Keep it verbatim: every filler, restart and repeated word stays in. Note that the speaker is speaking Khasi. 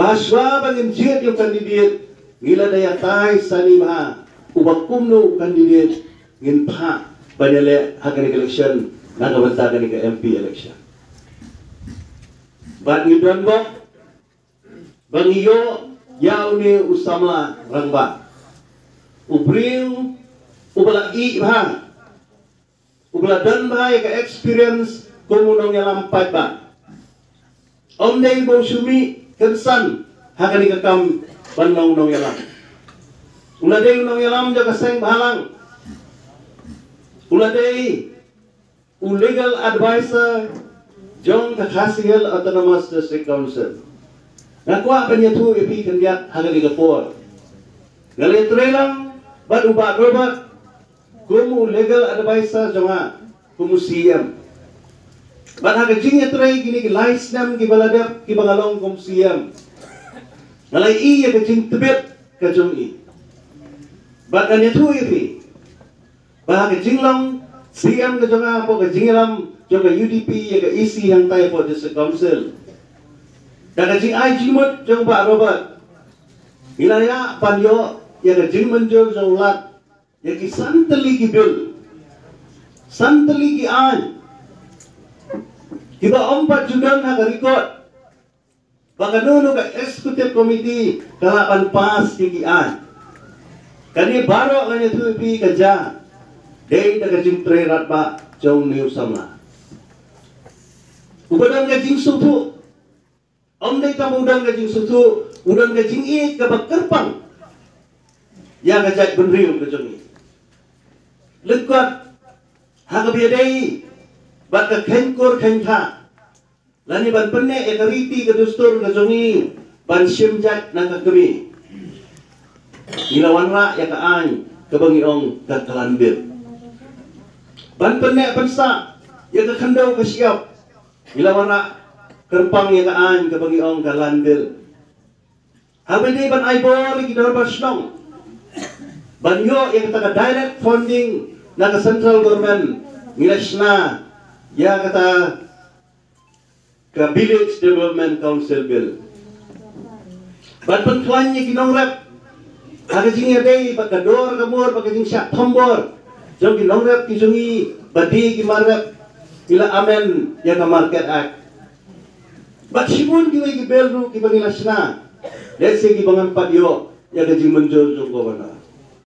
Hashwa ba ngin jied ïa u candidate, ngi la da ïatai sani bha uba kumno u candidate ngin phah ban ïaleh ha kane ka election na ka bynta kane ka M P election. Bad ngi don bok ba ngi ïoh ïa une u samla rangbah, u briew uba la ïeh bha, uba la don bha ïa ka experience kum u nongïalam paidbah. Ym dei ba u shu mih kynsan ha kane ka kam ban long nongïalam. U la dei u nongïalam jong ka seng bhalang. U la dei u legal advisor jong ka Khasi Hills Autonomous District Council. Nga kwah ban ïathuh ïa phi khyndiat ha kane ka por. Nga la ïatrei lang bad u Bah Robert kum u legal advisor jong nga, kum u C M. Bad ha ka jingïatrei kine ki lai snem kiba la dep kiba nga long kum C M, nga la ïohi ïa ka jingtbit ka jong i. Bad ngan ïathuh ïa phi ba ha ka jinglong C M ka jong nga, hapoh ka jingïalam jong ka U D P ïa ka E C hangtai hapoh District Council, da ka jingai jingmut jong u Bah Robert, ngi la ïa pan ïoh ïa ka jingmynjur jong u Lat ïa ki san tylli ki bill, san tylli ki aiñ kiba ym pat ju don ha ka record ba kano kano ka executive committee ka lah ban pass ïa ki aiñ. Kane baroh ngan ïathuh ïa phi ka jia dei da ka jingtrei radbah jong une u samla uba don ka jingsngewthuh. Ym dei tang ba u don ka jingsngewthuh, u don ka jingïeit kaba kyrpang ïa ka jaitbynriew ka jong ngi. Lyngkot ha kaba ïadei bad ka kheiñkur kheiñtha, lane ban pynneh ïa ka riti ka dustur ka jong ngi ban shim jait na ka kmie, ngi la wanrah ïa ka aiñ kaba ngi ong ka Clan Bill. Ban pynneh pynsah ïa ka khyndew ka shyiap, ngi la wanrah kyrpang ïa ka aiñ kaba ngi ong ka Land Bill. Haba ïadei ban ai bor ïa ki dorbar shnong ban ïoh ïa kata ka direct funding na ka central government, ngi la shna ïa kata ka Village Development Council Bill. Ban pynkhlaiñ ïa ki nongrep ha ka jingïadei bad ka dor ka mur bad ka jingshah thombor jong ki nongrep ki jong ngi, ba die ki mar rep, ngi la amend ïa ka Market Act. Bad shibun kiwei ki bill ruh kiba ngi la shna, lehse kiba ngam pat ïoh ïa ka jingmynjur jong u Governor.